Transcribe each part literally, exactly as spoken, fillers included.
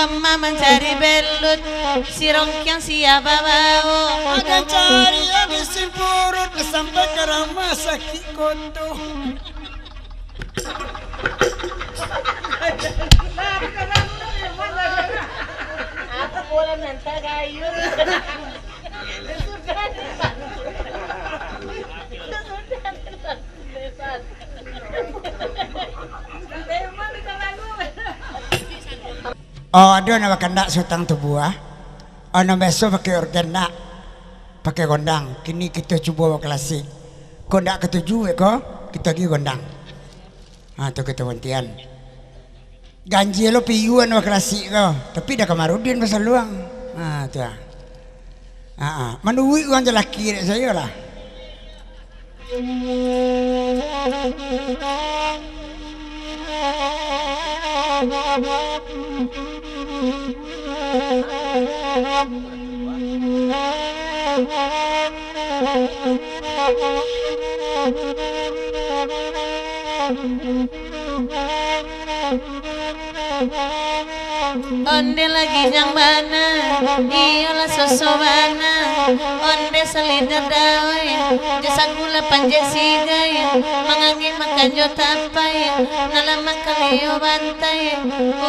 Mama mancari belut, si rongkiang sia babao. Akan cari abisin purut sampai ka rumah sakik koto. Aku pulang nanti gayung. Oh, ado nan bakandak sabatang tubuah. Oh, nan biaso pakai organ nak, pakai gondang. Kini kito cubo baklasik. Kok ndak katuju ko, kito agi gondang. Ha, tu kito bantian. Ganjia lo piyuan baklasik ko, tapi dah Kamarudin basaluang. Ha, tu ah. Ha, ha. Manuruik urang jalaki dek sayo lah. Onde lah ginjang bana, iyolah soso bana. Onde salida daun, jo sagula panjek sigai, mangangek makan jo tapai, nan lah makan liyo bantai,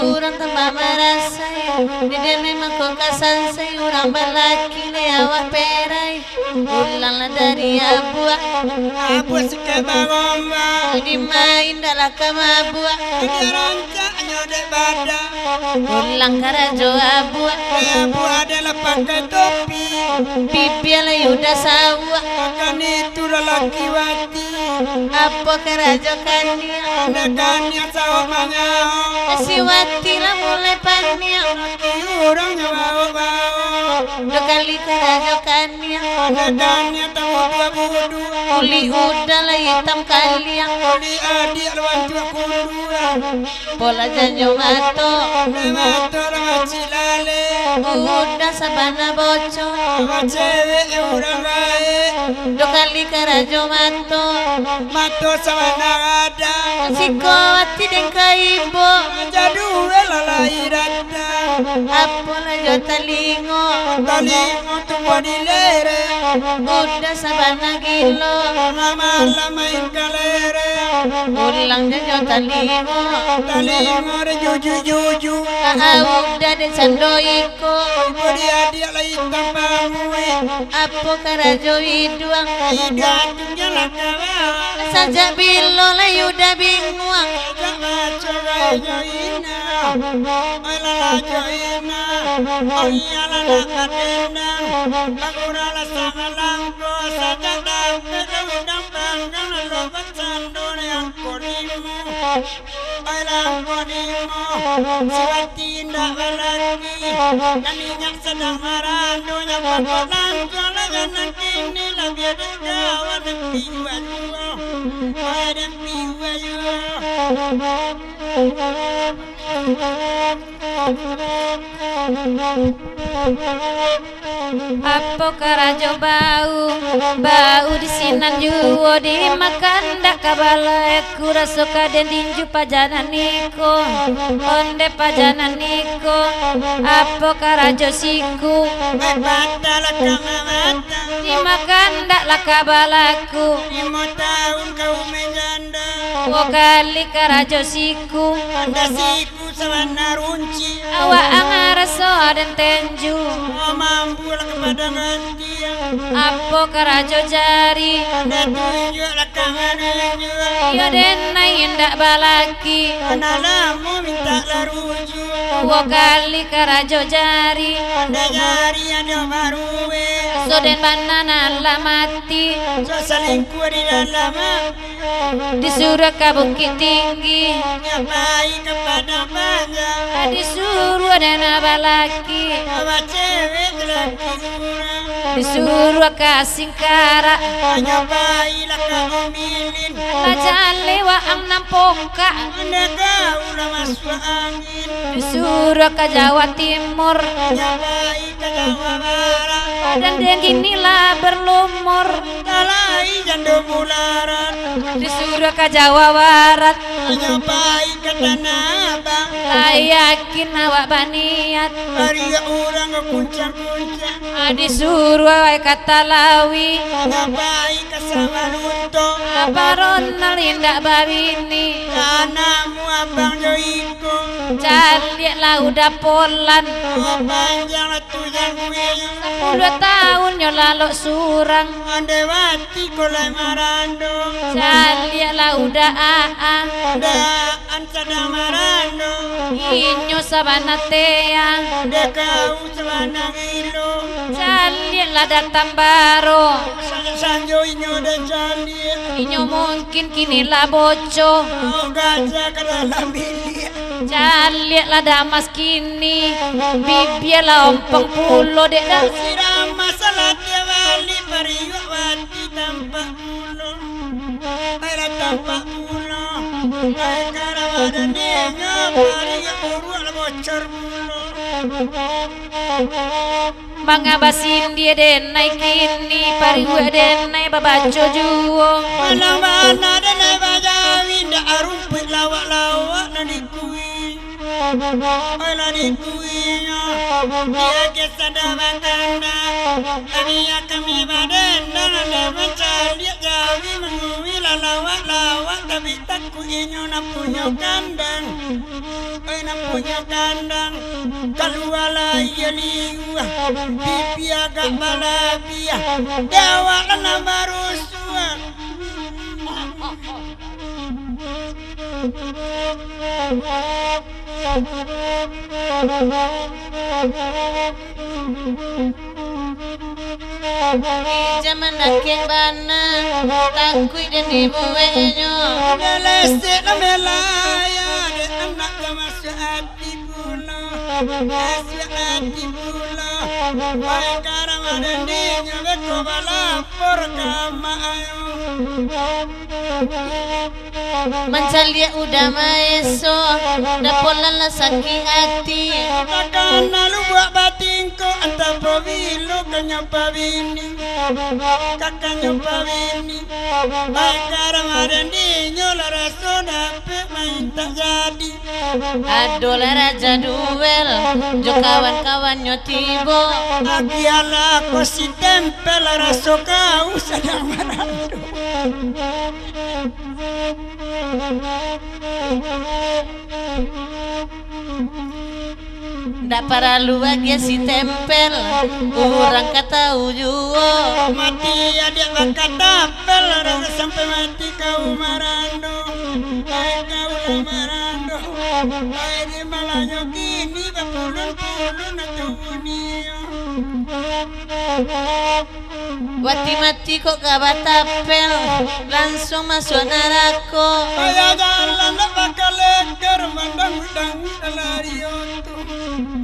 urang tambah marasai, di denai mangko ka sansai, urang balaki lai awak perai. Pulanglah dari abuak. Abuak sikek bagombang. Di ma indak lah ka mabuak. Dia rancaknyo dek badan. Pulang karajo abuak. Dek abuak adalah pakai topi. Bibia lah udah sawak. Akan itu lalaki wati. Apo karajo kaniang? Dek kaniang sawak manyaok. Si wati lah mulai paniang. Laki urang nyo baok-baok. Dua kali karajo kaniang. Dek kaniang tabuduah-buduah. Kulik udah lah itam kaliang. Kulik adiak lah bantuak kunduang. Pola janyo mato. Dek mato lah macik laleh. Udah sabana bocor. Cewek urang baik. Dua kali karajo mato. Mato sabana gadang. Siko ati den ka ibo. Jadual lah lai datang. Apo lah jo talingo. Talingo tumbuah di lereng. Udah sabana gilo. Malam main kalereng. Pulang janyo talingo. Talingo den juju-juju. Aa udah den sando iko. Ibo di adiak lai itam panguih. Apo karajo iduang? Iduang tu jalan kawan. Sajak bilo lai udah binguang. Sajak maco bae jo inang. Oi lalajo inang. Oi iyolah nak batendang. Bagurau lah sama langko. Sajak dapek lah udang panggang. Lalu basando dek angko limo. Oi langko limo. Si wati indak balaki. Nan inyo sadang marando, nyo pokok langkah lah nan kini lah biar dek kawan den piwai juo. Wai den piwai juo. Apo karajo bau, bau di sinan juo, di makan dak ka balai. Kuraso ka den dinju paja nan iko, onde paja nan iko, apo karajo siku? Eh, patah lah ka mamata. Dimakan ndak lah ka balaku. Limo tahun ka umeh janda. Duo kali karajo siku. Anda siku sabana runci. Awak ang raso den tenju. Oh, mampu lah ka padang gantiang. Apo karajo jari? Anda tunjuak lah ka manunjuak. Iyo den nai indak balaki. Anda lamo mintak lah rujuak. Duo kali karajo jari. Anda jari ado barueh. Soden bana nan lah mati. Sok salingkuah di dalam ati. Disuruah ka Bukik Tinggi. Nyo pai ka Padang Panjang. Disuruah den nan balaki. Awak cewek laki urang. Disuruah ka Singkarak, hanyo pailah ka Omilin. Lah jaleh waang nan pokak, ndak ka ulah masuak angin. Disuruah ka Jawa Timur, hanyo pai ka Jawa Barat. Badan den kini lah berlumur, ndak lai jando mularat. Disuruah ka Jawa Barat, hanyo pai ka Tanah Abang. Lah yakin awak baniat, pariuak urang ka kuncang-kuncang. Ah, disuruah ai ka Talawi, hanyo pai ka Sawah Lunto. Ah, Pak Ronald indak babini, anakmu abang jo iko. Caliaklah Uda Polan, oh, panjang lah tu jangguinyo. Sapuluah taun nyo lalok surang. Andewati ko lai marando. Caliaklah Uda Aa, Uda Aan sadang marando. Inyo sabana teang, dek kau sabana gilo. Caliaklah Datang Baro, sanjo-sanjo inyo den caliak. Inyo mungkin kini lah boco. Oh, gajah ka dalam biliak. Caliaklah Damas kini, bibia lah ompong pulo, dek Da. Sirama salah tiok balik, pariuak wati tampak pulo. Ai lah tampak pulo. Ai karawa dan denyo, pariuak uruak lah bocor pulo. Manga basindia denai kini, pariuak denai babaco juo. Malang bana denai bajawi, ndak arumpuik lawak-lawak nan dikui. Oi lah dikuinyo, diagiah sadang bakana. Tabiak kami badendang, ndak mancaliak jawi, mangui lah lawak-lawak, tapi takuik inyo nan punyo kandang. Oi, nan punyo kandang, kalualah iyo liua, pipi agak balabiah, dek awak lah nan barusuah. Jaman dakek bana, takuik den dibueknyo. Balesek nan balaya, dek anak ka masuak ati pulo, masuak ati pulo. Pai ka Ramadhan dinyo, beko balapor ka amak ayo. Mancaliak Uda Maeso, Da Polan lah sakik ati. Takana lubuak batingko, antah pabilo ka nyo pabini, ka, ka nyo pabini. Pai ka Ramadhan dinyo lah raso dapek main tak jadi. Adolah Raja Duel jo kawan-kawannyo tibo. Agiahlah ko si Tempel, raso kau sadang marando. Ndak paralu agiah si Tempel, urang ka tau juo. Mati adiak bakatapel, raso sampai mati kau marando. Ai kau lah marando. Ai di malanyo kini bapulun-pulun atau bunio. Wati mati kok ka batapel, lansuang masuak narako. Payah jalan dak bakaleker, mandang-dang lalario tu.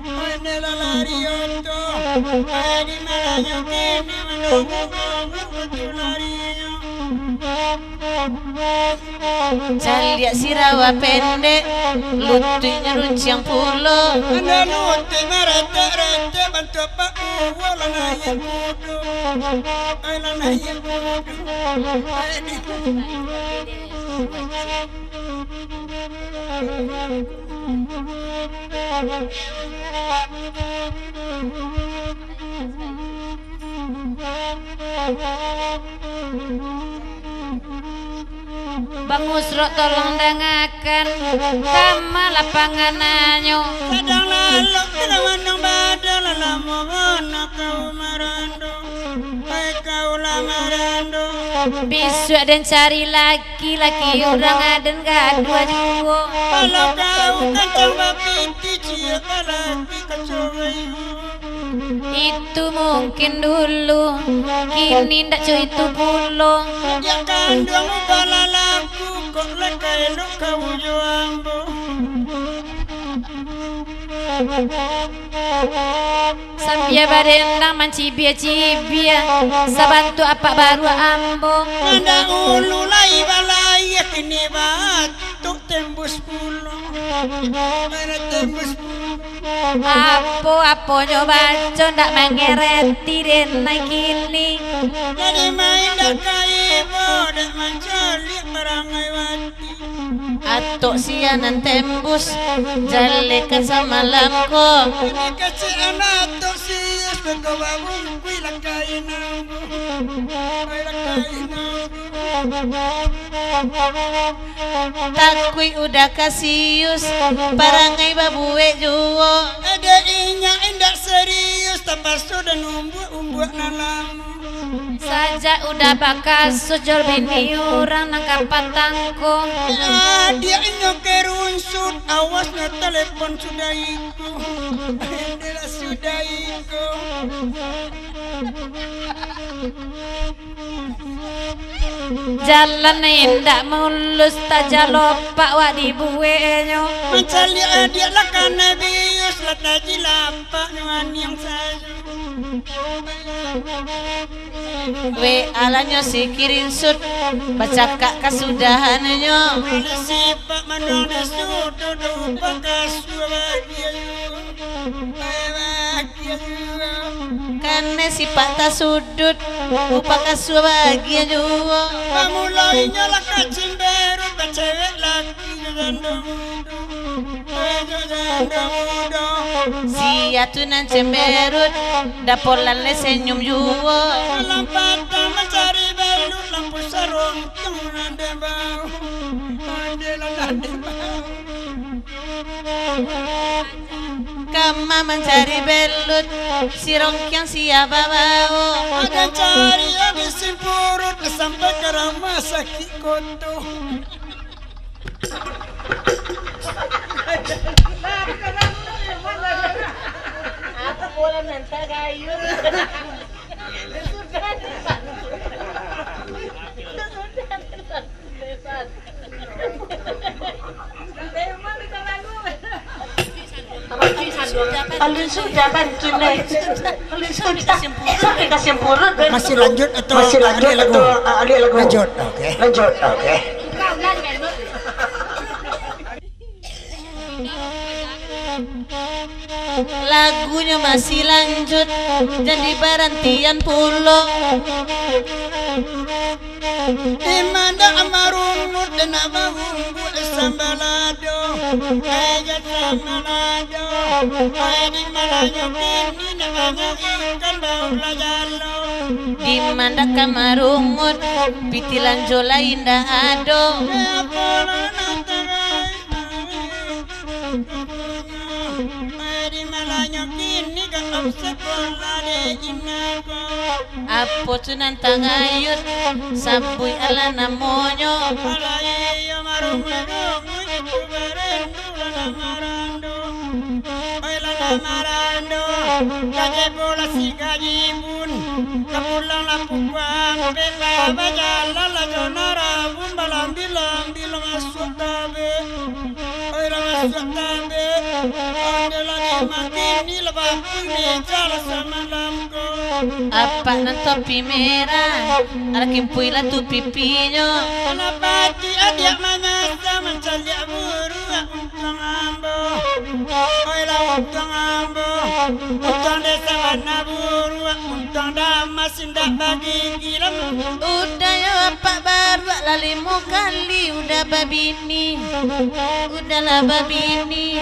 Oi, ne lalario tu. Oi, di malanyo kini mandang-dang lalario. Caliak si Rawa Pendek, lutuiknyo runciang pulo. Ando lutuik maretek-retek, bantuak pak uwo lah naiak kudo. Ai lah naiak kudo. Ai di- Bang Usrok, tolong dangakan, kama lapangannyo. Sadang lalok, sadang manang badan, lah lamo bana kau marando. Hai kau lah marando. Bisuak den cari laki, laki urang aden gadua juo. Kalau kau kancang bapiti, ciek laki kancang bayu. Itu mungkin dulu, kini ndak co itu pulo. Diak kanduang ubah lalaku, kok lai ka elok kau jo ambo. Sambia badendang mancibia-cibia, sabantuak apak baruak ambo. Nan dahulu lai balaiah, kini batuk tembus pulo. Mana tembus pulo. Apo-aponyo baco ndak mangereti den nan kini. Jadi main dak kaibo, dak mancaliak parangai wati. Atok sia nan tembus, jalekan samalam ko. Kecek anak atok sia, beko babungkui lakai nambu. Lakai nambu. Takuik udah kasius, parangai babuek juo. Dek inyo indak serius, tapaso dan umbuak-umbuak nan lamo. Sajak udah bakaso jo bini urang nan ka patang ko. Adiak inyo kerunsut, awas nyo telepon sudah iko. Adalah sudah iko. Jalan indak mulus, tajalopak wak dibueknyo. Mancaliak adiak lah kana bius, lah tajilapak nyo aniang sajo. W A lah nyo screenshot, bacakak kasudahannyo. Sipak mandang di sudut, rupa kasua bagian. Kanai sipak tasudut, rupa kasua bagian juo. Pamulo inyo lah ka cimberut, bacewek laki jo jando mudo. Sia tu nan cemberut, dapo lalai senyum juo. Malam patang mancari belut, lampu sarongkang nan den bao. Ande lah nan den bao. Kama mancari belut, sirongkiang sia babao. Aden cari abih simpurut, sampai ka rumah sakik koto. Alun sudah bantu, Nek. Alun sudah. Sampai ka simpurut. Masih lanjut atau masih lanjut aliak lagu? Atau, ah, aliak lagu? Lanjut, oke. Lanjut, oke. Lagunyo masih lanjut, jan dibarantian pulo. Di ma ndak marungut, nak baunggu sambalado. Ayo sambalado. Ayo di ma nyo kini, nak banyak ikan barulah jalo. Di ma ndak ka marungut, pitih lanjo lai ndak ado. Apo lah nak tarai. Di ma nyo kini ka sakolah dek inako. Apo tu nan tagayut, sabuik alah namonyo. Alah iyo marunguik-runguik, itu barandu lah nak marandu. Oi lah nak marandu, gaji bola si gaji bun. Ka pulang lah pukua ampek lah, bajalan lah jo narabun, balambi-lambi lah masuak tabek. Oi lah masuak tabek, onde lah di ma kini lah bapui meja lah samalam ko. Apak nan topi merah, alah kimpui lah tu pipinyo. Alah pati adiak manyasa mancaliak buruak untuang ambo. Oi lah untuang ambo, untuang desa warna buruak, untuang damas indak bagigi lah. Udah yo apak baruak lah limo kali, udah babini. Udah lah babini,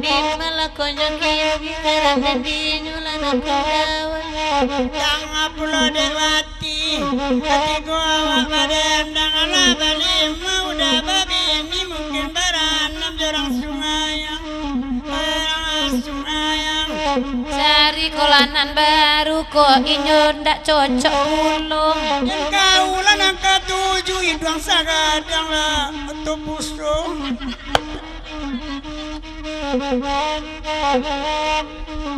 di ma lah konyo kini, karano dinyo lah nak kudawa. Tangah pulo dek wati, katigo awak badendang, alah balimo udah babini, mungkin baranam jo urang Sungayang. Urang Sungayang. Cari kolah nan baru ko, inyo ndak cocok pulo. Jan kau lah nan katuju, iduang sagadang lah, atau puso.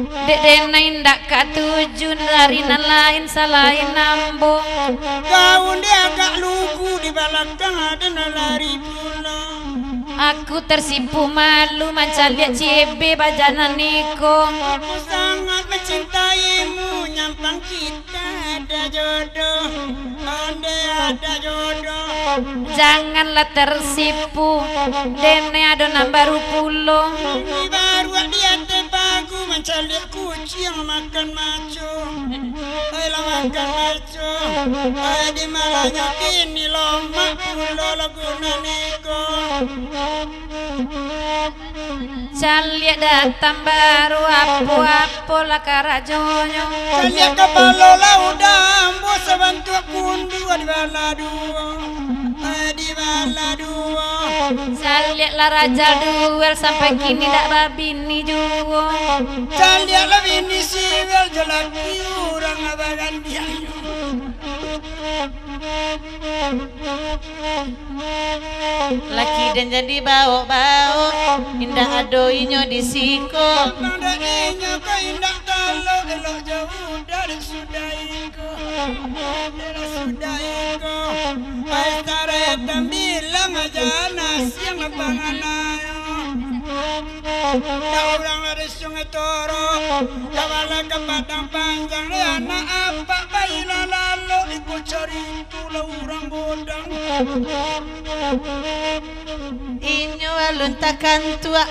Dek denai ndak katuju dari nan lain salain ambo. Gaun dia agak lugu, di balakang ado nan lari pulang. Aku tersipu malu mancaliak ciebe bajanan iko. Aku sangat mencintaimu, nyampang kita ada jodoh, andai ada jodoh. Janganlah tersipu, denai ado nan baru pulo. Ini baru di ateh pagu mancaliak kuciang makan maco. Ayolah makan maco. Ai, di malanyo kini lomak pulo lagu nan iko. Caliak datang baru, apo-apolah karajonyo. Caliak kapalo lah udah ambo sabantuak kundu di bala duo. Ai, di bala duo. Caliaklah Rajal Duel sampai kini dak babini juo. Caliaklah bini si Wel jo laki urang bagandiang. Laki den jadi baok-baok, indak ado inyo di siko. Pandai inyo ko indak talok, elok jauah dari sudah iko. Dari sudah iko. Ai, taretan bilang aja nasiang lapangan ayo. Dak urang dari Sungai Toro, kabala ka Padang Panjang, deh anak apak bayi lah lalok, iko cari itulah urang godang. Inyo alun takantuak,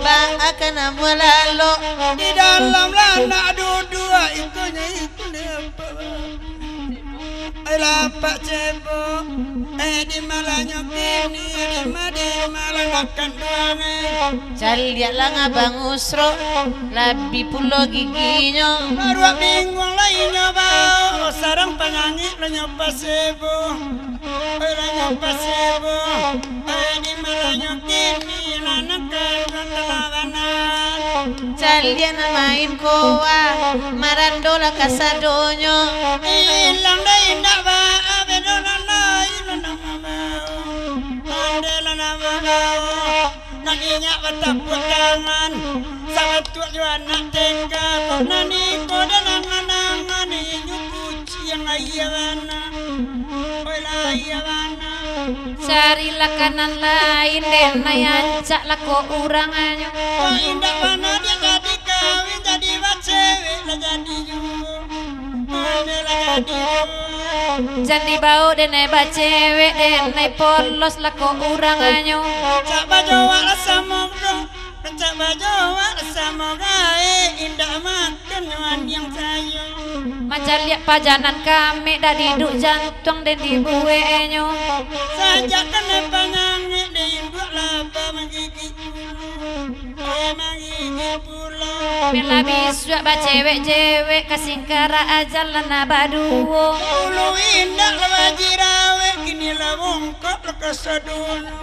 baa ka namuah lalok. Di dalam lah anak duduak, ikonyo iko deh apak. Ai, lapak cebo, eh, di malanyo kini, di ma-, di malanyo kanduang, eh. Caliaklah ngabang Usro, labi pulo giginyo. Baruak binguang lah inyo bao, sarang panyangik lah nyo pasebo. Ai, lah nyo pasebo. Ai, di malanyo kini, lah nan kanduang talawanan. Caliak nan main koa, marandolah kasadonyo. Ilang deh indak baa, bedo nan lain nan mambaok. Pandai lah nan mambaok. Nak inyak batapuak tangan, sabatuak jo anak teka. Kok nan iko deh nan manangan, inyo kuciang aia bana. Oi lah aia bana. Carilah kanan lain, denai ancak lah ko urang anyo. Wah, indak bana dek lah dikawin, jadi bacewek lah jadi juo. Pandai lah jadi juo. Jan dibao denai bacewek, denai polos lah ko urang anyo. Rancak bajoak lah samo ga-, rancak bajoak lah samo gaek, indak makan nyo andiang sayo. Mancaliak pajanan kamek, dak diduak jantuang den dibueknyo. Sajak kanai panyangik, dek induak laba manggigik pulo. Ai, manggigik pulo. Bela bisuak bacewek-cewek, ka singkarak ajal lah nan baduo. Ulu indak lah bajirawek, kini lah bongkok lah kasadonyo.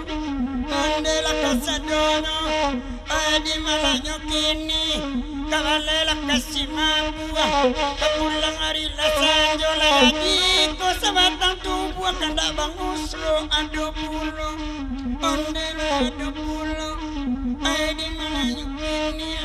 Pandai lah kasadonyo. Ai, di malanyo kini, ka balai lah ka si mabuah, ka pulang ari lah sanjo lah, jadi ko sabatang tubuah, kandak bangusro ado pulo, ondeh lah ado pulo. Ai, di malanyo kini,